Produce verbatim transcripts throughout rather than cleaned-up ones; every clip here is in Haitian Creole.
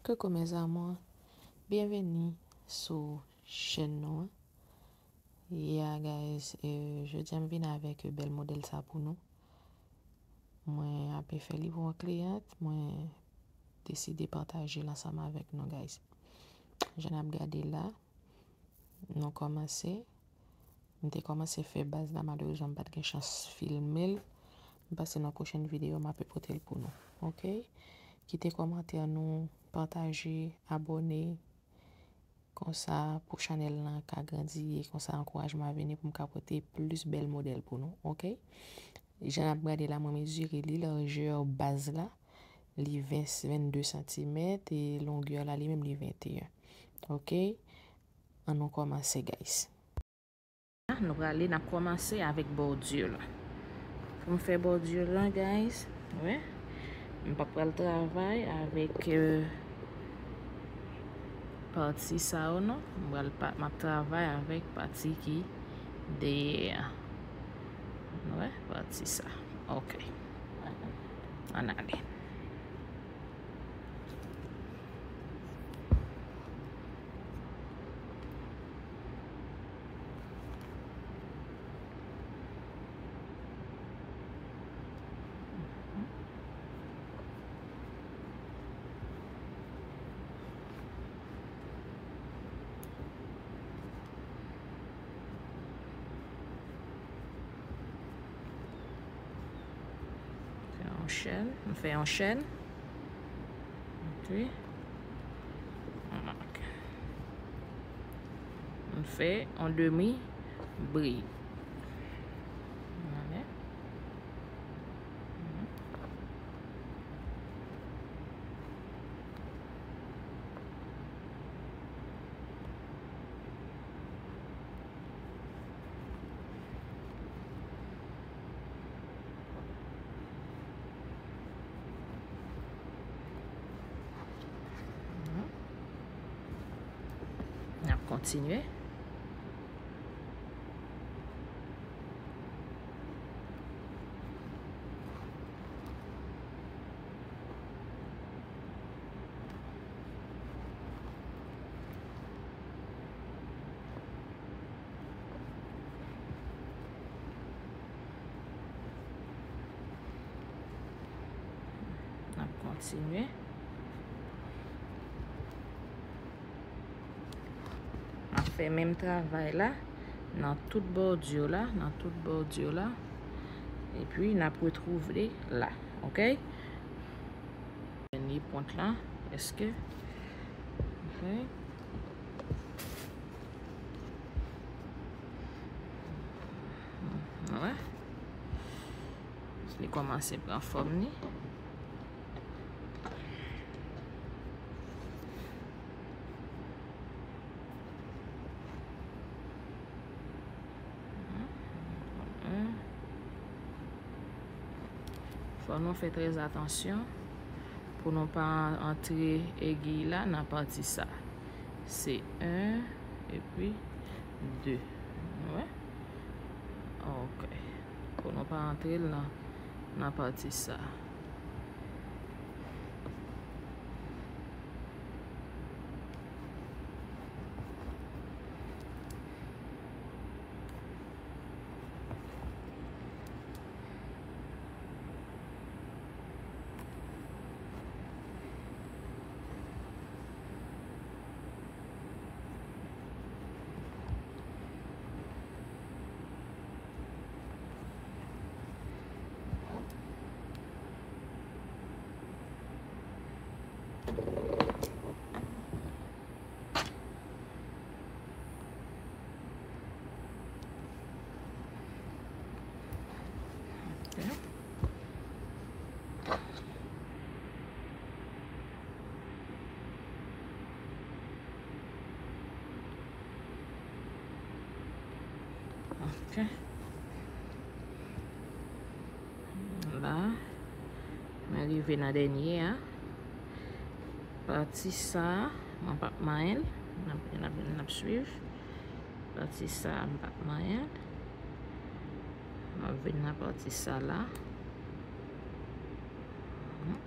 Coucou mes amours, byenveni sou chèn nou an. Yeah guys, e, jodi a m vin avèk bèl modèl sa pou nou. Mwen ape fè li pou yon kliyant, mwen deside pataje l ansanm avèk nou guys. Jan n ap gade la, nou kòmanse. M te kòmanse fè baz la, malerezman m pa t gen chans filme l. M panse nan pwochèn videyo m ape pote l pou nou. Oke? Kite kòmantè nou, pataje, abòne. Konsa pou chanèl lan ka grandi e konsa ankourajman a vini pou m ka pote plis bèl modèl pou nou. Oke? Jan n ap gade la, mwen mezire li, lajè baz la, li ven, vennde santimèt e longè la li menm li venteyen. Oke? Ann nou kòmanse guys. Nou prale, n ap kòmanse avèk bòdi lan. Pou m fè bòdi lan guys, wi. M pa pral travay avèk, e, pati sa yo non. M pral pa, m ap travay avèk pati ki dèyè a. Wi, pati sa. Oke. Ann ale. Fè yon chèn. M fè yon chèn. Epi, m fè yon demi brid. Gade. N ap kontinye. N ap kontinye. N ap fè menm travay la nan tout bòdi la, nan tout bòdi la. Epi n ap retwouve la, oke? Dènye pwent la, èske, oke. Wè. Li kòmanse pran fòm li. Fò nou fè trè atansyon pou nou pa antre egiy la nan pati sa. Se en epi de. Wè? Ok. Pou nou pa antre l nan, nan pati sa. Ok. La, mwen rive nan dènye a. Pati sa, mwen p ap manyen l. N ap, n ap, n ap swiv. Pati sa, m p ap manyen l. Mwen vin nan pati sa la. Mhm.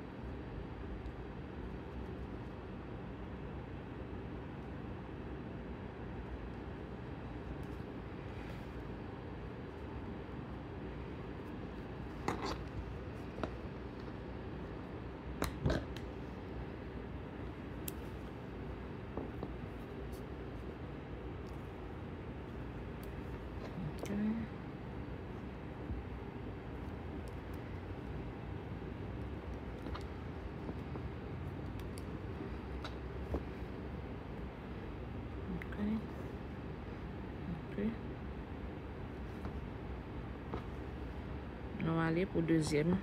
Pou dezyèm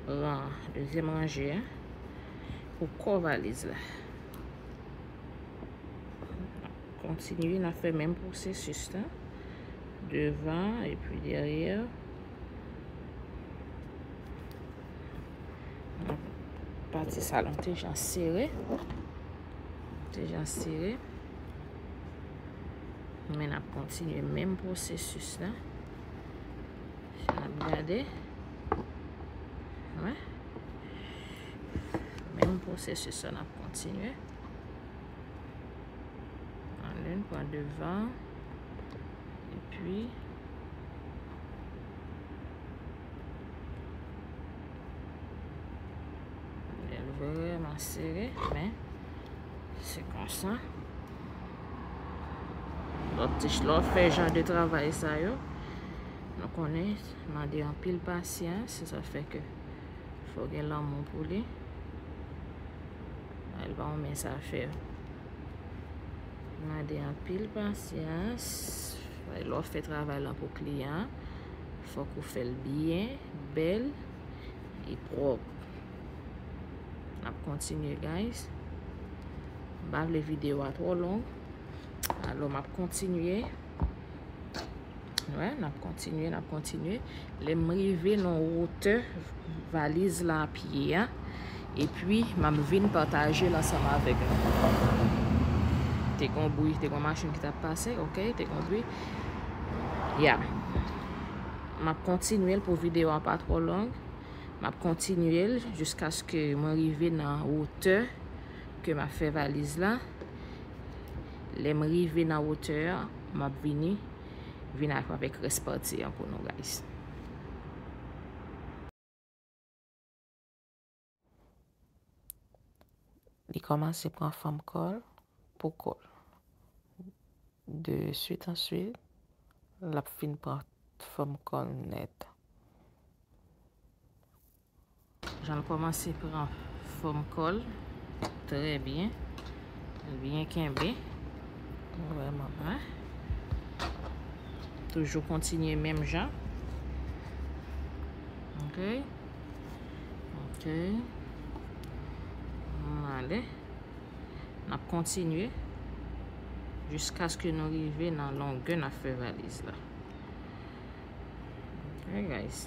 ran, dezyèm ranje a, pou kò valiz la. Kontinye, n ap fè menm pwosesis la. Devan epi dèyè. Pati sa la, m te jan sere. M te jan sere. Men n ap kontinye menm pwosesis la. N ap gade. Wè. Menm pwosesis la, n ap kontinye. Ann, pran devan. Epi, li vrèman sere, men se konsa. Lòt ti, lè w fè jan de travay sa yo, nou konnen, mande anpil pasyans, se sa fè ke fò w gen lanmou pou li. Li pa yon mens afè. Mande anpil pasyans. Lè w fè travay lan pou kliyan an, fòk ou fè l byen, bèl e pwòp. N ap kontinye, guys. M pa vle videyo a twò long. Alò, m ap kontinye. Wè, n ap kontinye, n ap kontinye. Lè m rive nan wotè valiz la ap ye a, epi m ap vin pataje l ansanm avèk nou. Te gon bri, te gon machin ki t ap pase, oke, te gon bri. Ya. M ap kontinye l pou videyo a pa twò long. M ap kontinye l jiskaske mwen rive nan wotè ke m ap fè valiz la. Lè m rive nan wotè a, m ap vini, vin ak, avèk rès pati an pou nou, guys. Li kòmanse pran fòm kò l pou kò l. De swit answit, l ap fin pran fòm kò l nèt. Jan l kòmanse pran fòm kò l, trè byen. L byen kenbe. Vrèman. Wè. Toujou kontinye menm jan. Oke. Oke. Ann ale. N ap kontinye jiskaske nou rive nan longè n ap fè valiz la. Hey guys.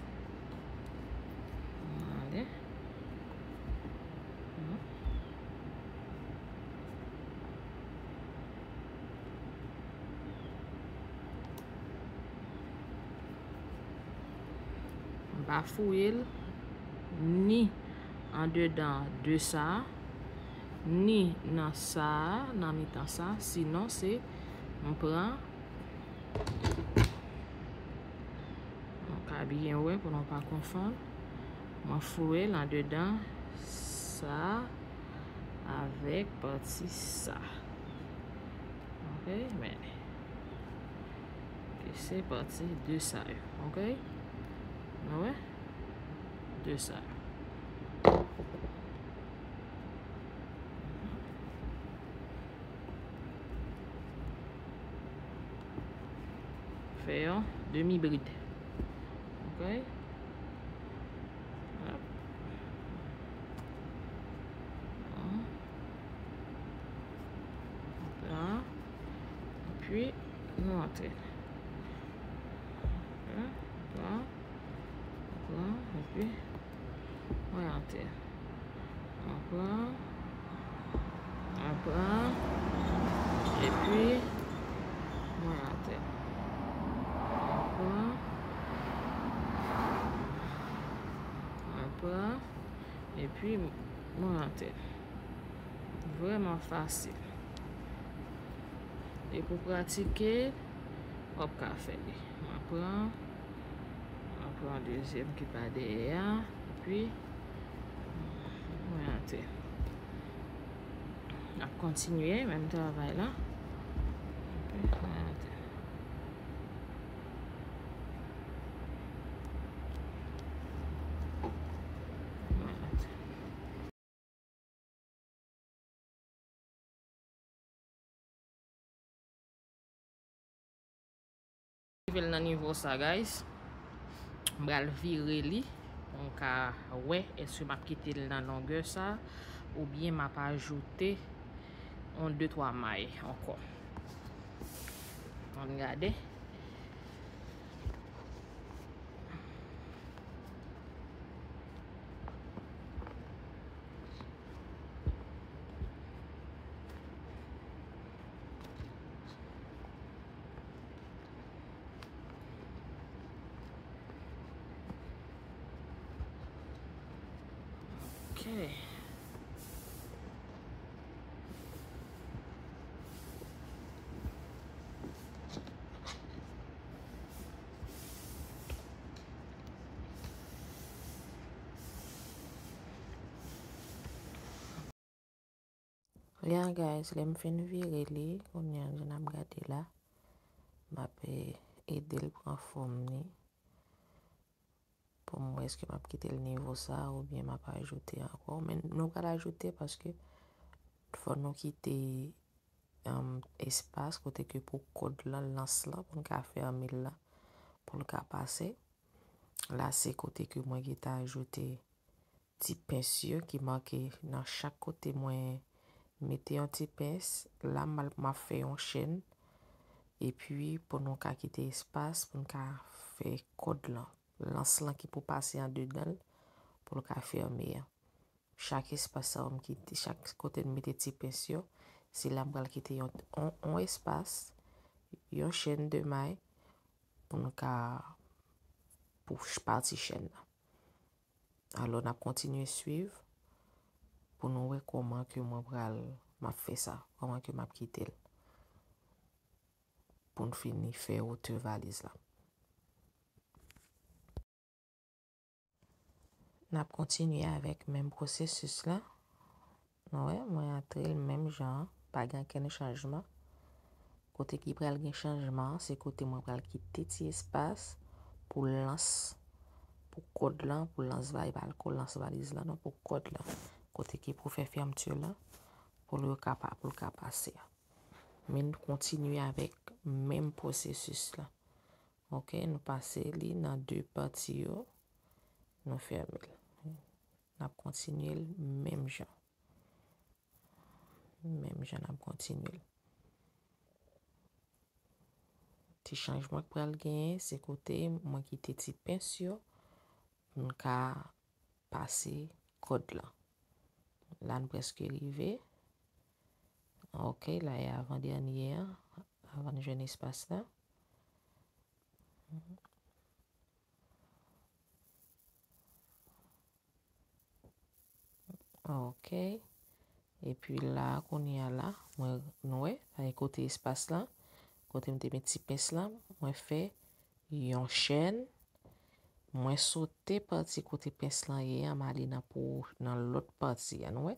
Gade. M pa fouye l ni andedan de sa a, ni nan sa a, nan mitan sa a. Sinon, se m pran, nou ka byen wè pou nou pa konfonn. Mwen foure l andedan sa avèk pati sa. Oke, men. Oke, se pati de sa yo. Oke? Nou wè? De sa yo. Fè yon demi brid. Oke? Hop. Bon. Pran. Epi, nou antre. Oke? Pran. Pran, epi mwen antre. Mwen pran, mwen pran, epi mwen antre. Mwen pran, mwen pran, epi mwen antre. Vrèman fasil. E pou pratike, w ap ka fè li. Mwen pran, mwen pran dezyèm ki pa dèyè a, epi mwen antre. N ap kontinye menm travay la. Epi mwen antre. Mwen antre. Rive l nan nivo sa, guys. M pral vire li pou m ka wè èske m ap kite l nan longè sa oubyen m ap ajoute yon de twa may ankò. Ann gade. Ok. Ya, guys, lè m fin vire li, kounye a, jan n ap gade la, m ap, eh, ede l pran fòm li. Pou m wè èske m ap kite l nivo sa oubyen m ap ajoute ankò. Men nou pral ajoute paske fò nou kite, um, espas kote ke pou kòd lan, lans lan, pou n ka fèmen l la, pou l ka pase. La, se kote ke mwen gentan ajoute ti pens yo ki make nan chak kote mwen mete yon ti pens. La, m al, m ap fè yon chèn. Epi, pou nou ka kite espas, pou n ka fè kòd lan. Lans lan ki pou pase andedan l, pou l ka fèmen an. Chak espas sa yo m kite, chak kote m mete ti pens yo, se la m pral kite yon, yon, yon espas, yon chèn de may, pou nou ka, pou ch-, pati chèn nan. Alò, n ap kontinye swiv pou nou wè kòman ke mwen pral, m ap fè sa, kòman ke m ap kite l pou n fini fè wotè valiz la. N ap kontinye avèk menm pwosesis la. Nou wè, mwen antre l menm jan an, pa gen okenn chanjman. Kote ki pral gen chanjman an, se kote mwen pral kite ti espas pou lans, pou kòd lan, pou lans valiz, pa ko lans valiz lan, non, pou kòd lan. Kote ki pou fè fèmti lan, pou l ka pa, pou l ka pase a. Men n kontinye avèk menm pwosesis la. Ok, nou pase li nan de pati yo, nou fèmen l. N ap kontinye l menm jan. Menm jan n ap kontinye l. Ti chanjman k pral genyen, se kote mwen kite ti pens yo pou n ka pase kòd lan. La, n prèske rive. Ok, la e avan dènye an, avan n jwenn espas la. Ok. Epi la, kounye a la, mwen, nou wè, sa e kote espas lan, kote m te met ti pens lan, mwen fè yon chèn, mwen sote pati kote pens lan ye a, m ale nan pou, nan lòt pati a, nou wè.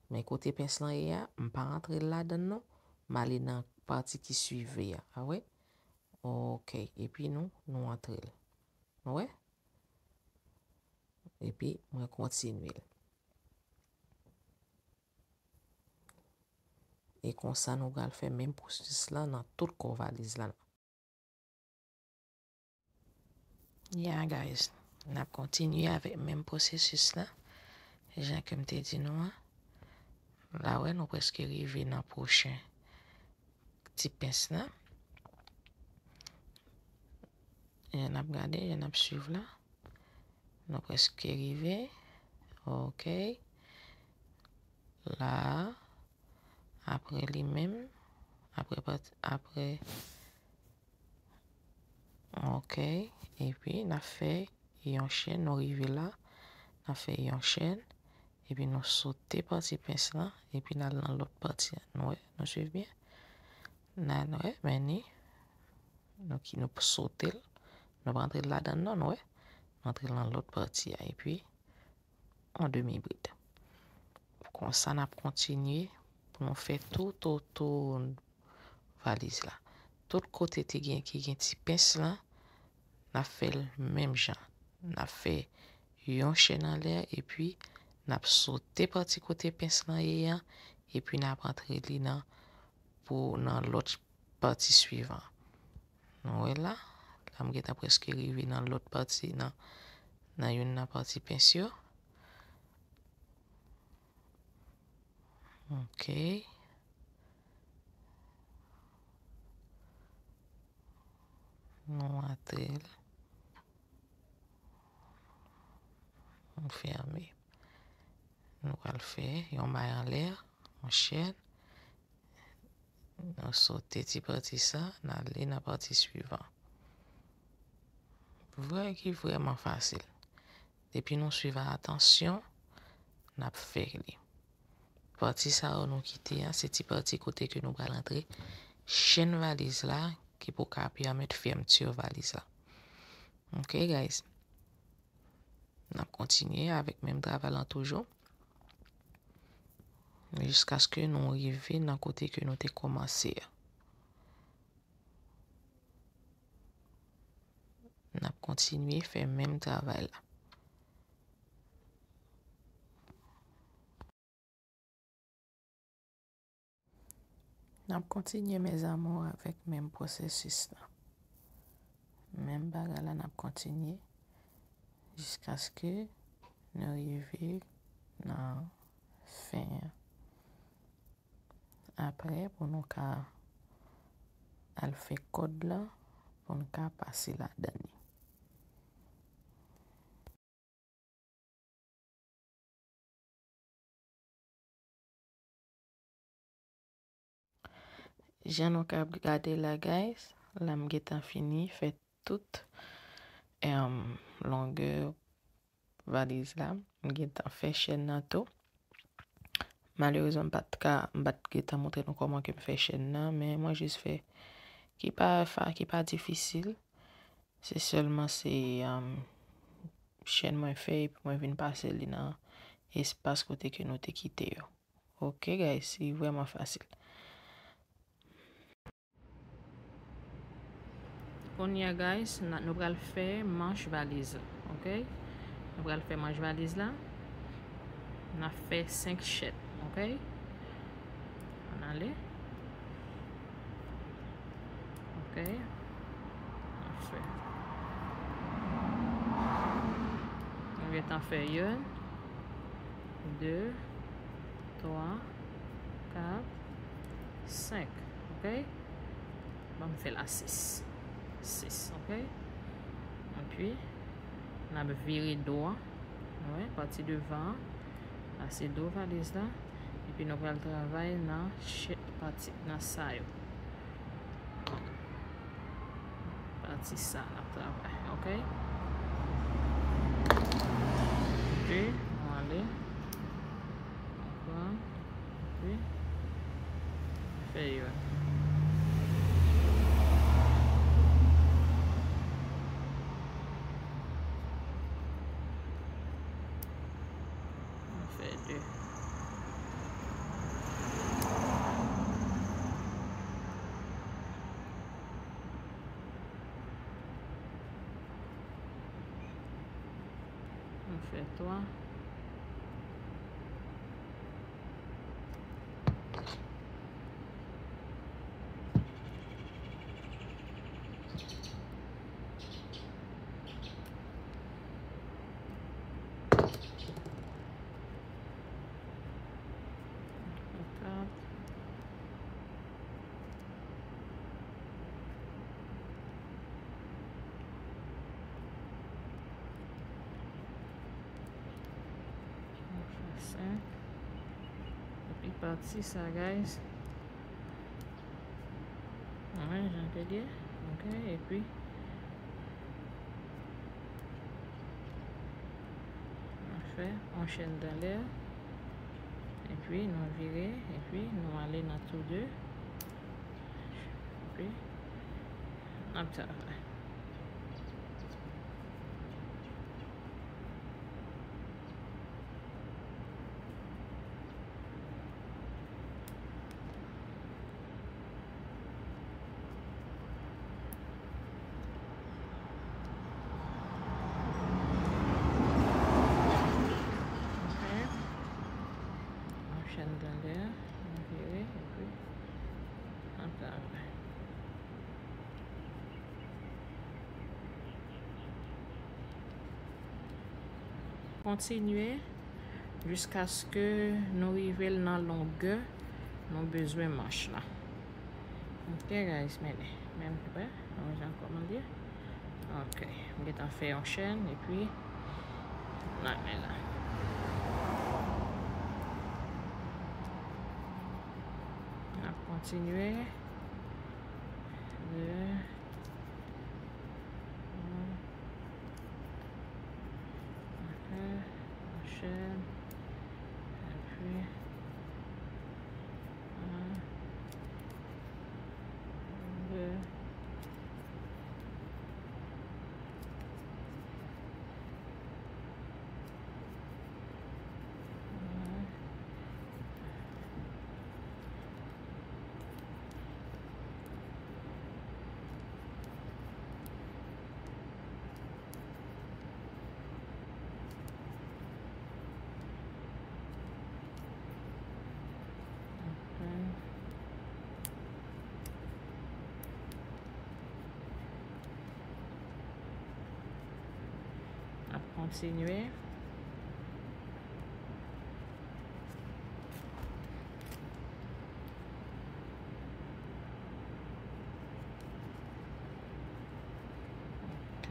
Men kote pens lan ye a, m pa antre l ladan l non, m ale nan pati ki swiv li a, a wè. Ok, epi nou, nou antre l. Nou wè? Epi mwen kontinye l. E konsa nou pral fè menm pwosesis lan nan tout kò valiz la. Ya, guys, n ap kontinye avèk menm pwosesis la, jan ke m te di nou an. La, wè, nou prèske rive nan pwochen ti pens la. Jan n ap gade, jan n ap swiv la. Nou prèske rive. Ok. La, apre li menm, apre pat-, apre, ok. Epi, n ap fè yon chèn, nou rive la. N ap fè yon chèn. Epi, nou sote pati pens lan. Epi, n al nan lòt pati a. Nou wè, nou swiv byen. N al, nou wè, men ni. Nou ki, nou sote l. Nou pa antre l ladan l non, nou wè. Nou antre l nan lòt pati a. Epi, yon demi brid. Konsa, n ap kontinye pou nou fè tout otou valiz la. Tout kote te gen, ki gen ti pens lan, n ap fè l menm jan. N ap fè yon chèn anlè, epi n ap sote pati kote pens lan ye a, epi n ap antre li nan, pou, nan lòt pati swivan. Nou wè la, M gentan prèske rive nan lòt pati, nan, nan youn nan pati pens yo. Ok. Nou antre l. Nou fèmen. Nou pral fè yon may anlè, yon chèn. Nou sote ti pati sa, n ale nan pati swivan. Vre ki vrèman fasil. Depi nou swiv a atansyon, n ap fè li. Pati sa yo nou kite a, se ti pati kote ke nou pral antre chèn valiz la, ki pou ka pèmèt fèmti valiz la. Ok, guys. N ap kontinye avèk menm travay lan toujou. Jiskaske nou rive nan kote ke nou te kòmanse a. N ap kontinye fè menm travay la. N ap kontinye, mes amours, avèk menm pwosesis la. Menm bagay la, n ap kontinye jiskaske nou rive nan fen an. Apre, pou nou ka al fè kòd la, pou n ka pase ladan li. Jan nou ka ap gade la, guys, la m gentan fini fè tout, em, longè valiz la. M gentan fè chèn nan tou. Malerezman, m pa t ka, m pa t gentan montre nou kòman ke m fè chèn nan, men mwen jis fè ki pa fa-, ki pa difisil. Se sèlman se, em, chèn mwen fè epi mwen vin pase li nan espas kote ke nou te kite yo. Ok, guys, li vrèman fasil. Kounye a, guys, n a, nou pral fè manch valiz la, ok? Nou pral fè manch valiz la. N a fè senk chèn, ok? Ann ale. Ok. N a fè. Nou gentan fè youn, de, twa, kat, senk, ok? Ban m fè la sis. Sis, ok? Epi, n ap vire do an. Wi, pati devan an. La se do valiz la. Epi nou pral travay nan chèk pati, nan sa yo. Pati sa n ap travay, ok? Epi, nou ale. Nou pran. Epi, fè youn. Nou fè de. Nou fè twa. Kat. Nou fè senk. Epi pati sa, guys. Mwen, jan ke l ye. Ok, epi nou fè yon chèn dan lè, epi nou vire, epi nou ale nan tou de, epi n ap travay. Ok. Yon chèn dan lè, nou vire, epi n ap travay. Kontinye jiskaske nou rive l nan longè nou bezwen manch la. Ok, guys, men, men, wè, nou wè jan kòman l ye. Ok, m gentan fè yon chèn, epi, n a men la. N ap kontinye. De. Ok, yon chèn. Epi, yon, de. N ap kontinye. Ok.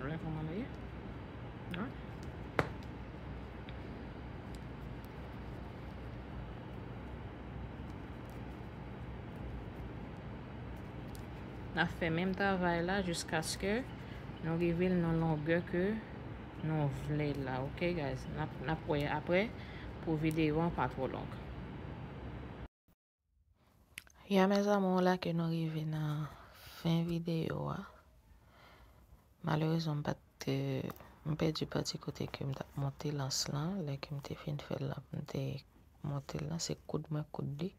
Vle kòman li ye? An? N ap fè menm travay la jiskaske nou rive l nan longè ke nou vle la, ok, guys? N ap, n ap wè apre pou videyo an pa twò long. Ya, mes amours, la ke nou rive nan fen videyo a. Malerezman, m pa t, m pèdi pati kote ke m t ap monte lans lan. Lè ke m te fin fè l la, m te monte l lan, se koud mwen koud li.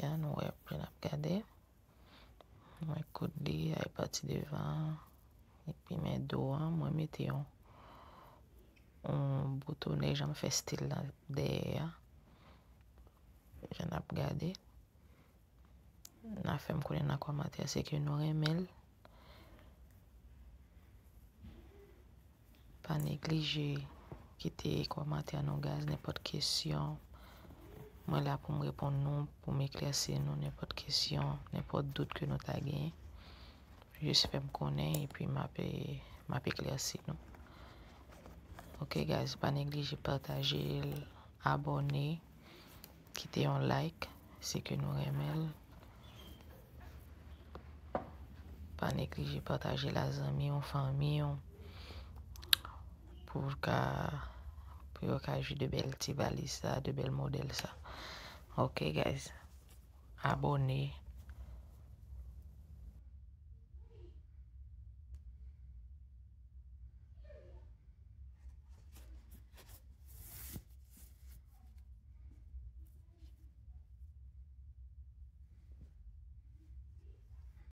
Ya, nou wè, jan n ap gade. Mwen koud li, ay pati devan an, epi men do an, mwen mete yon, yon boutonnen, jan m fè stil la dèyè a. Jan n ap gade. N a fè m konnen nan kòmantè se ke nou renmen l. Pa neglije kite kòmantè nou, guys, nenpòt kesyon. Mwen la pou m reponn nou, pou m eklèsi nou, nenpòt kesyon, nenpòt dout ke nou ta genyen. Jis fè m konnen, epi m ap, m ap eklèsi nou. Ok, guys, pa neglije pataje l, abòne, kite yon like, si ke nou renmen l. Pa neglije pataje l a zanmi w, fanmi w, pou l ka, pou yo ka jwi de bèl ti valiz sa, de bèl modèl sa. Ok, guys, abòne,